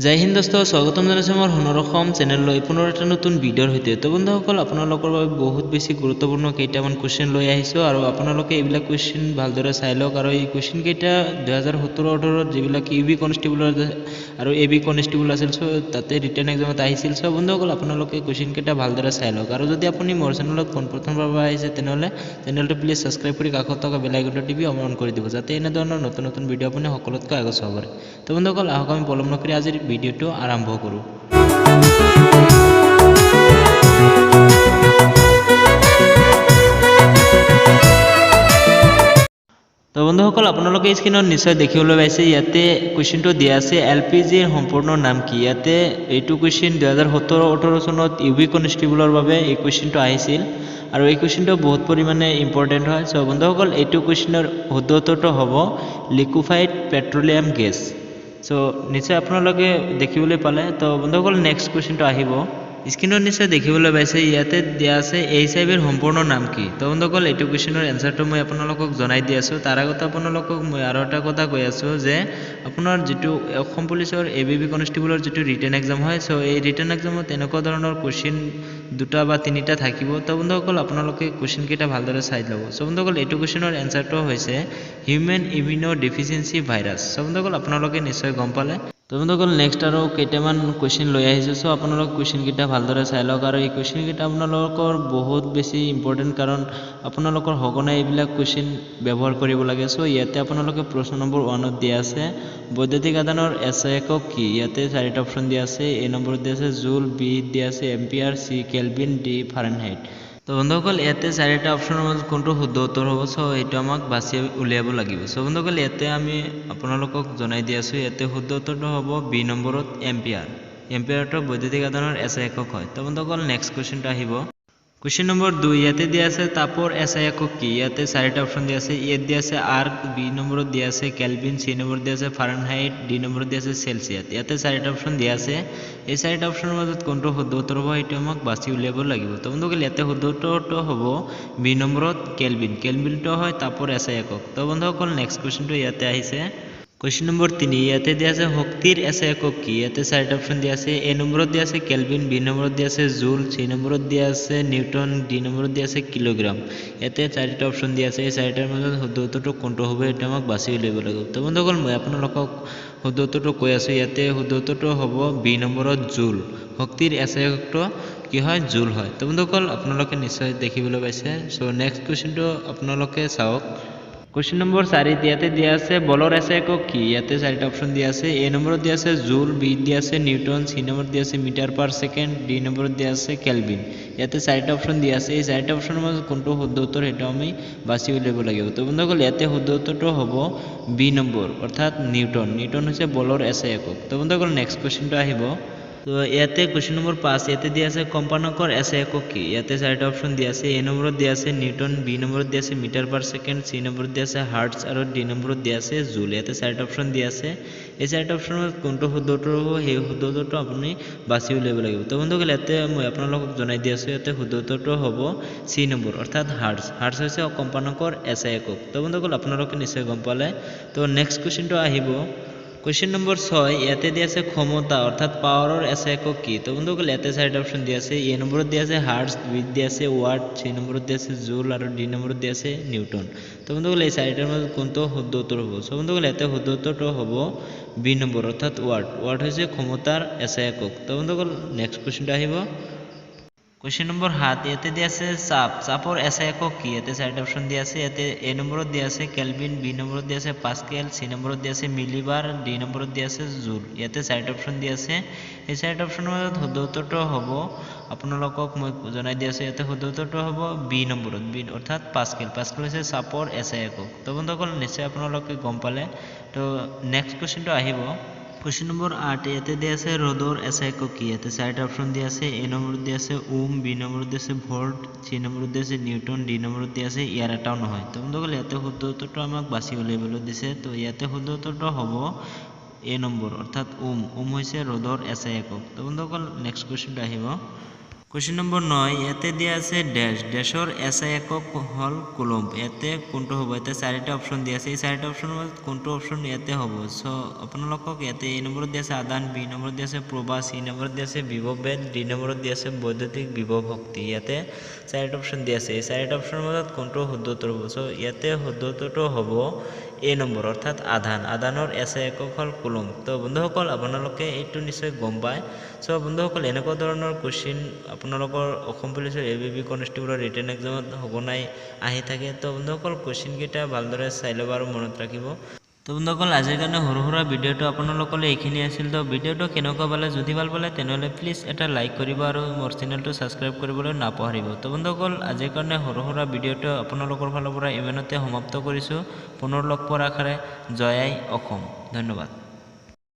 জয় হিন্দ দোস্ত, স্বাগতম জনাইছোঁ মোৰ সোণৰ অসম চেনেললৈ পুনৰ এটা নতুন ভিডিঅ'ৰ সৈতে। তো বন্ধুসকল, আপোনালোকৰ বাবে বহুত বেছি গুৰুত্বপূৰ্ণ কেইটামান কুৱেশ্যন লৈ আহিছোঁ আৰু আপোনালোকে এইবিলাক কুৱেশ্যন ভালদৰে চাই লওক। আৰু এই কুৱেশ্যনকেইটা 2017-18ত যিবিলাক ইউ বি কনষ্টেবলৰ আৰু এ বি কনষ্টেবল আছিল, চ' তাতে ৰিটেন এক্সামত আহিছিল। চ' বন্ধুসকল, আপোনালোকে কুৱেশ্যনকেইটা ভালদৰে চাই লওক। আৰু যদি আপুনি মোৰ চেনেলত পোনপ্ৰথমবাৰ আহিছে, তেনেহ'লে চেনেলটো প্লিজ ছাবস্ক্ৰাইব কৰি কাষত থকা বেল আইকনটো টিপি অন কৰি দিব, যাতে এনেধৰণৰ নতুন নতুন ভিডিঅ' আপুনি সকলোতকৈ আগত চাব পাৰে। তো বন্ধুসকল, আহক আমি পলম নকৰি আজিৰ ভিডিঅ'টো আৰম্ভ কৰোঁ। তো বন্ধুসকল, আপোনালোকে স্ক্ৰীণত নিশ্চয় দেখিবলৈ পাইছে, ইয়াতে কুৱেশ্যনটো দিয়া আছে, এল পি জিৰ সম্পূৰ্ণ নাম কি? ইয়াতে এইটো কুৱেশ্যন 2017-18 চনত ইউ বি কনষ্টেবলৰ বাবে এই কুৱেশ্যনটো আহিছিল আৰু এই কুৱেশ্যনটো বহুত পৰিমাণে ইম্পৰ্টেণ্ট হয়। চ' বন্ধুসকল, এইটো কুৱেশ্যনৰ শুদ্ধ উত্তৰটো হ'ব লিকুইফাইড পেট্ৰলিয়াম গেছ। চ' নিশ্চয় আপোনালোকে দেখিবলৈ পালে। তো বন্ধুসকল, নেক্সট কুৱেশ্যনটো আহিব। স্ক্ৰীণত নিশ্চয় দেখিবলৈ পাইছে, ইয়াতে দিয়া আছে, এইচ আই ভিৰ সম্পূৰ্ণ নাম কি? তো বন্ধুসকল, এইটো কুৱেশ্যনৰ এনচাৰটো মই আপোনালোকক জনাই দি আছোঁ। তাৰ আগতে আপোনালোকক মই আৰু এটা কথা কৈ আছোঁ যে আপোনাৰ যিটো অসম পুলিচৰ এ বি বি কনষ্টেবলৰ যিটো ৰিটেন এক্সাম হয়, চ' এই ৰিটেন এক্সামত এনেকুৱা ধৰণৰ কুৱেশ্যন দুটা বা তিনিটা থাকিব। তো বন্ধুসকল, আপোনালোকে কুৱেশ্যনকেইটা ভালদৰে চাই ল'ব। চ' বন্ধুসকল, এইটো কুৱেশ্যনৰ এনচাৰটো হৈছে হিউমেন ইমিউনো ডেফিচিয়েঞ্চি ভাইৰাছ। চ' বন্ধুসকল, আপোনালোকে নিশ্চয় গম পালে। তো বন্ধুসকল, নেক্সট আৰু কেইটামান কুৱেশ্যন লৈ আহিছোঁ। চ' আপোনালোক কুৱেশ্যনকেইটা ভালদৰে চাই লওক। আৰু এই কুৱেশ্যনকেইটা আপোনালোকৰ বহুত বেছি ইম্পৰ্টেণ্ট, কাৰণ আপোনালোকৰ সঘনাই এইবিলাক কুৱেশ্যন ব্যৱহাৰ কৰিব লাগে। চ' ইয়াতে আপোনালোকে প্ৰশ্ন নম্বৰ 1ত দিয়া আছে, বৈদ্যুতিক আধানৰ এছ I একক কি? ইয়াতে চাৰিটা অপশ্যন দিয়া আছে। এ নম্বৰত দিয়া আছে জুল, বি দিয়া আছে ampere, C kelvin, D Fahrenheit. তো বন্ধুসকল, ইয়াতে চাৰিটা অপশ্যনৰ মাজত কোনটো শুদ্ধ উত্তৰ হ'ব, চ' এইটো আমাক বাছি উলিয়াব লাগিব। চ' বন্ধুসকল, ইয়াতে আমি আপোনালোকক জনাই দি আছোঁ, ইয়াতে শুদ্ধ উত্তৰটো হ'ব বি নম্বৰত এম্পিয়াৰ। এম্পিয়াৰটো বৈদ্যুতিক আধানৰ এছ I একক হয়। তো বন্ধুসকল, নেক্সট কুৱেশ্যনটো আহিব। কুৱেশ্যন নম্বৰ 2, ইয়াতে দিয়া আছে, তাপৰ এছ I একক কি? ইয়াতে চাৰিটা অপশ্যন দিয়া আছে। ইয়াত দিয়া আছে আৰ্ক, বি নম্বৰত দিয়া আছে কেলভিন, চি নম্বৰত দিয়া আছে ফাৰেনহাইট, ডি নম্বৰত দিয়া আছে চেলচিয়াছ। ইয়াতে চাৰিটা অপশ্যন দিয়া আছে। এই চাৰিটা অপশ্যনৰ মাজত কোনটো শুদ্ধ উত্তৰ হ'ব, সেইটো আমাক বাছি উলিয়াব লাগিব। তো বন্ধুসকল, ইয়াতে শুদ্ধ উত্তৰটো হ'ব বি নম্বৰত কেলভিন। কেলভিনটো হয় তাপৰ এছ I একক। তো বন্ধুসকল, নেক্সট কুৱেশ্যনটো ইয়াতে আহিছে। কুৱেশ্যন নম্বৰ 3, ইয়াতে দিয়া আছে, শক্তিৰ এছ I একক কি? ইয়াতে চাৰিটা অপশ্যন দিয়া আছে। এ নম্বৰত দিয়া আছে কেলভিন, বি নম্বৰত দিয়া আছে জুল, চি নম্বৰত দিয়া আছে নিউটন, ডি নম্বৰত দিয়া আছে কিলোগ্ৰাম। ইয়াতে চাৰিটা অপশ্যন দিয়া আছে। এই চাৰিটাৰ মাজত শুদ্ধ উত্তৰটো কোনটো হ'ব, সেইটো আমাক বাছি উলিয়াব লাগিব। তো বন্ধুসকল, মই আপোনালোকক শুদ্ধ উত্তৰটো কৈ আছোঁ। ইয়াতে শুদ্ধ উত্তৰটো হ'ব বি নম্বৰত জুল। শক্তিৰ এছ I এককটো কি হয়? জুল হয়। তো বন্ধুসকল, আপোনালোকে নিশ্চয় দেখিবলৈ পাইছে। চ' নেক্সট কুৱেশ্যনটো আপোনালোকে চাওক। কুৱেশ্যন নম্বৰ 4ত ইয়াতে দিয়া আছে, বলৰ এছ I একক কি? ইয়াতে চাৰিটা অপশ্যন দিয়া আছে। এ নম্বৰত দিয়া আছে জুল, বি দিয়া আছে নিউটন, চি নম্বৰত দিয়া আছে মিটাৰ পাৰ ছেকেণ্ড, ডি নম্বৰত দিয়া আছে কেলভিন। ইয়াতে চাৰিটা অপশ্যন দিয়া আছে। এই চাৰিটা অপশ্যনৰ মাজত কোনটো শুদ্ধ উত্তৰ, সেইটো আমি বাছি উলিয়াব লাগিব। তো বন্ধুসকল, ইয়াতে শুদ্ধ উত্তৰটো হ'ব বি নম্বৰ, অৰ্থাৎ নিউটন। নিউটন হৈছে বলৰ এছ I একক। তো বন্ধুসকল, নেক্সট কুৱেশ্যনটো আহিব। তো ইয়াতে কুৱেশ্যন নম্বৰ 5, ইয়াতে দিয়া আছে, কম্পানাংকৰ এছ I একক কি? ইয়াতে চাৰিটা অপশ্যন দিয়া আছে। এ নম্বৰত দিয়া আছে নিউটন, বি নম্বৰত দিয়া আছে মিটাৰ পাৰ ছেকেণ্ড, চি নম্বৰত দিয়া আছে হাৰ্টছ আৰু ডি নম্বৰত দিয়া আছে জুল। ইয়াতে চাৰিটা অপশ্যন দিয়া আছে। এই চাৰিটা অপশ্যনৰ মাজত কোনটো শুদ্ধ উত্তৰ হ'ব, সেই শুদ্ধ উত্তৰটো আপুনি বাছি উলিয়াব লাগিব। তো বন্ধুসকল, ইয়াতে মই আপোনালোকক জনাই দি আছোঁ, ইয়াতে শুদ্ধ উত্তৰটো হ'ব চি নম্বৰ, অৰ্থাৎ হাৰ্টছ। হাৰ্টছ হৈছে কম্পানাংকৰ এছ I একক। তো বন্ধুসকল, আপোনালোকে নিশ্চয় গম পালে। তো নেক্সট কুৱেশ্যনটো আহিব। কুৱেশ্যন নম্বৰ 6, ইয়াতে দিয়া আছে, ক্ষমতা অৰ্থাৎ পাৱাৰৰ এছ I একক কি? তো বন্ধুসকল, ইয়াতে চাৰিটা অপশ্যন দিয়া আছে। এ নম্বৰত দিয়া আছে হাৰ্টছ, বি দিয়া আছে ৱাট, চি নম্বৰত দিয়া আছে জুল আৰু ডি নম্বৰত দিয়া আছে নিউটন। তো বন্ধুসকল, এই চাৰিটাৰ মাজত কোনটো শুদ্ধ উত্তৰ হ'ব? চ' বন্ধুসকল, ইয়াতে শুদ্ধ উত্তৰটো হ'ব বি নম্বৰ, অৰ্থাৎ ৱাট। ৱাট হৈছে ক্ষমতাৰ এছ I একক। তো বন্ধুসকল, নেক্সট কুৱেশ্যনটো আহিব। কুৱেশ্যন নম্বৰ 7, ইয়াতে দিয়া আছে, চাপ, চাপৰ এছ I একক কি? ইয়াতে চাৰিটা অপশ্যন দিয়া আছে। ইয়াতে এ নম্বৰত দিয়া আছে কেলভিন, বি নম্বৰত দিয়া আছে পাস্কেল, চি নম্বৰত দিয়া আছে মিলিবাৰ, ডি নম্বৰত দিয়া আছে জুল। ইয়াতে চাৰিটা অপশ্যন দিয়া আছে। এই চাৰিটা অপশ্যনৰ মাজত শুদ্ধ উত্তৰটো হ'ব, আপোনালোকক মই জনাই দি আছোঁ, ইয়াতে শুদ্ধ উত্তৰটো হ'ব বি নম্বৰত, বি অৰ্থাৎ পাস্কেল। পাস্কেল হৈছে চাপৰ এছ I একক। তো বন্ধুসকল, নিশ্চয় আপোনালোকে গম পালে। তো নেক্সট কুৱেশ্যনটো আহিব। কুৱেশ্যন নম্বৰ 8, ইয়াতে দিয়া আছে, ৰ'দৰ এছ I একক কি? ইয়াতে চাৰিটা অপশ্যন দিয়া আছে। এ নম্বৰত দিয়া আছে ওম, বি নম্বৰত দিয়া আছে ভল্ট, চি নম্বৰত দিয়া আছে নিউটন, ডি নম্বৰত দিয়া আছে ইয়াৰ এটাও নহয়। তো বন্ধুসকল, ইয়াতে শুদ্ধ উত্তৰটো আমাক বাছি উলিয়াবলৈ দিছে। তো ইয়াতে শুদ্ধ উত্তৰটো হ'ব এ নম্বৰ, অৰ্থাৎ ওম। ওম হৈছে ৰ'দৰ এছ I একক। তো বন্ধুসকল, নেক্সট কুৱেশ্যনটো আহিব। কুৱেশ্যন নম্বৰ 9, ইয়াতে দিয়া আছে ডেছ ডেছৰ এছ I একক হ'ল কুলম্ব। ইয়াতে কোনটো হ'ব? ইয়াতে চাৰিটা অপশ্যন দিয়া আছে। এই চাৰিটা অপশ্যনৰ মাজত কোনটো অপশ্যন ইয়াতে হ'ব? চ' আপোনালোকক ইয়াতে এ নম্বৰত দিয়া আছে আধান, বি নম্বৰত দিয়া আছে প্ৰবাহ, চি নম্বৰত দিয়া আছে বিভৱ ভেদ, ডি নম্বৰত দিয়া আছে বৈদ্যুতিক বিভৱ শক্তি। ইয়াতে চাৰিটা অপশ্যন দিয়া আছে। এই চাৰিটা অপশ্যনৰ মাজত কোনটো শুদ্ধ উত্তৰ হ'ব? চ' ইয়াতে শুদ্ধ উত্তৰটো হ'ব এ নম্বৰ, অৰ্থাৎ আধান। আধানৰ এছ I একক হ'ল কুলম্ব। তো বন্ধুসকল, আপোনালোকে এইটো নিশ্চয় গম পায়। চ' বন্ধুসকল, এনেকুৱা ধৰণৰ কুৱেশ্যন আপোনালোকৰ অসম পুলিচৰ এ বি পি কনষ্টেবলৰ ৰিটেন এক্সামত সঘনাই আহি থাকে। তো বন্ধুসকল, কুৱেশ্যনকেইটা ভালদৰে চাই ল'ব আৰু মনত ৰাখিব। তো বন্ধুসকল, আজিৰ কাৰণে সৰু সুৰা ভিডিঅ'টো আপোনালোকলৈ এইখিনি আছিল। তো ভিডিঅ'টো কেনেকুৱা পালে? যদি ভাল পালে, তেনেহ'লে প্লিজ এটা লাইক কৰিব আৰু মোৰ চেনেলটো ছাবস্ক্ৰাইব কৰিবলৈ নাপাহৰিব। তো বন্ধুসকল, আজিৰ কাৰণে সৰু সুৰা ভিডিঅ'টো আপোনালোকৰ ফালৰ পৰা ইমানতে সমাপ্ত কৰিছোঁ। পুনৰ লগ পোৱাৰ আশাৰে জয় আই অসম। ধন্যবাদ।